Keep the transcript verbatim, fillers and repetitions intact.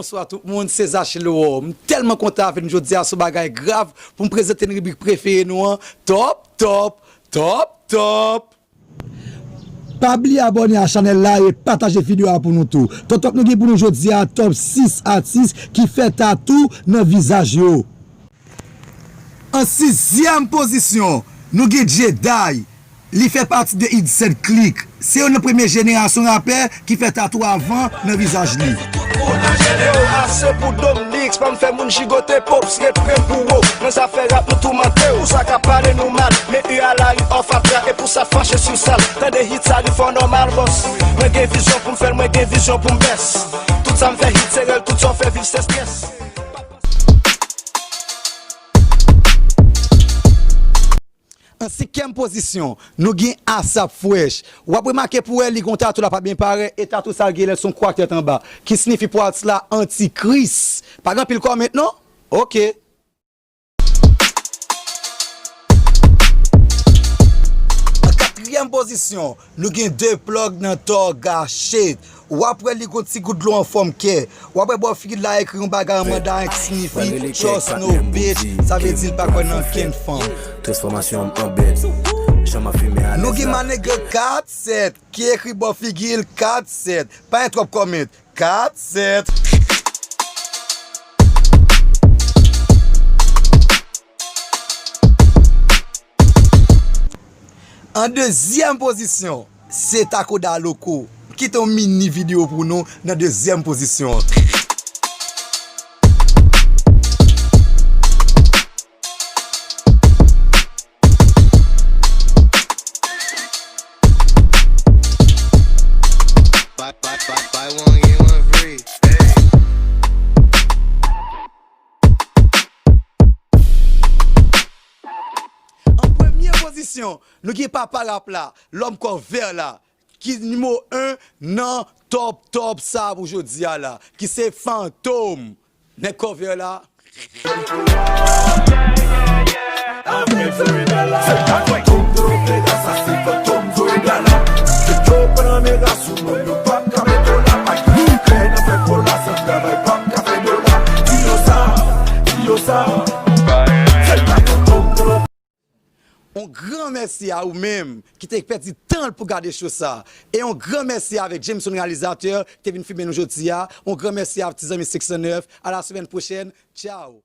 Bonswa tout moun, se Zache Lewò. M tèlman kontan avè n jodi a sou bagay grav pou m prezante n ribrik prefere nou an, Top, Top, Top, Top. Pa bliye abòne a chanèl la e pataje videyo a pou nou tou. Top, Top, nou gen pou nou jodi a top sis atis ki fè tatou nan vizaj yo. An sizyèm pozisyon, nou gen Jedi. Li fè pati de Insane Click. Se youn nan premye jenerasyon rapè ki fè tatou avan nan vizaj li. Yo, ase pou Domnix, pa m fè moun jigote, Pops ret prè pou ou. Nan zafè rap, nou toumante, ou sa ka pale nou mal. Men u a la ri, off a tra, e pou sa fache sou sal. Tande hit sa, li fò nòmal, boss. Mwen gen vizyon pou m fè l, mwen gen vizyon pou m bès. Tout sa m fè hit, se rèl, tout sa w fè viv, se strès. An senkyèm pozisyon, nou gen Asap Fresh. W ap remake pou wè li gon tatou la pa byen parèt, e tatou sa genlè se yon kwa k fèt anba, ki siyifi pou atis la Antikris. Pa gen anpil kòmant non? Oke. An katriyèm pozisyon, nou gen De Plug nan Tòga Shit. W ap wè li gon ti gout dlo an fòm kè. W ap wè bò figi l la ekri yon bagay an mandarin ki siyifi Trust no bitch, sa vle di l pa kwè nan kenn fanm. Transfòmasyon m an bèt. Jan m ap fimen alèz la. Nou gen My Nigga kat sèt ki ekri bò figi l kat sèt. Pa gen twòp kòmant. Kat sèt. An dezyèm pozisyon, se Takoda Loko. Kite yon mini videyo pou nou nan dezyèm pozisyon an. Buy, buy, buy, buy one, get one free. Hey. An premye pozisyon, nou gen papa rap la, lòm kò vè la, ki nimewo en nan top, top sa pou jodi a la, ki se Fantom. Nèg kò vè la. On gran mèsi a ou menm ki te pèdi tan l pou gade show sa. E on gran mèsi avèk Jameson reyalizatè ki te vin filme nou jodi a. On gran mèsi avèk ti zanmi six oh nine. A la semèn pwochèn. Tchao.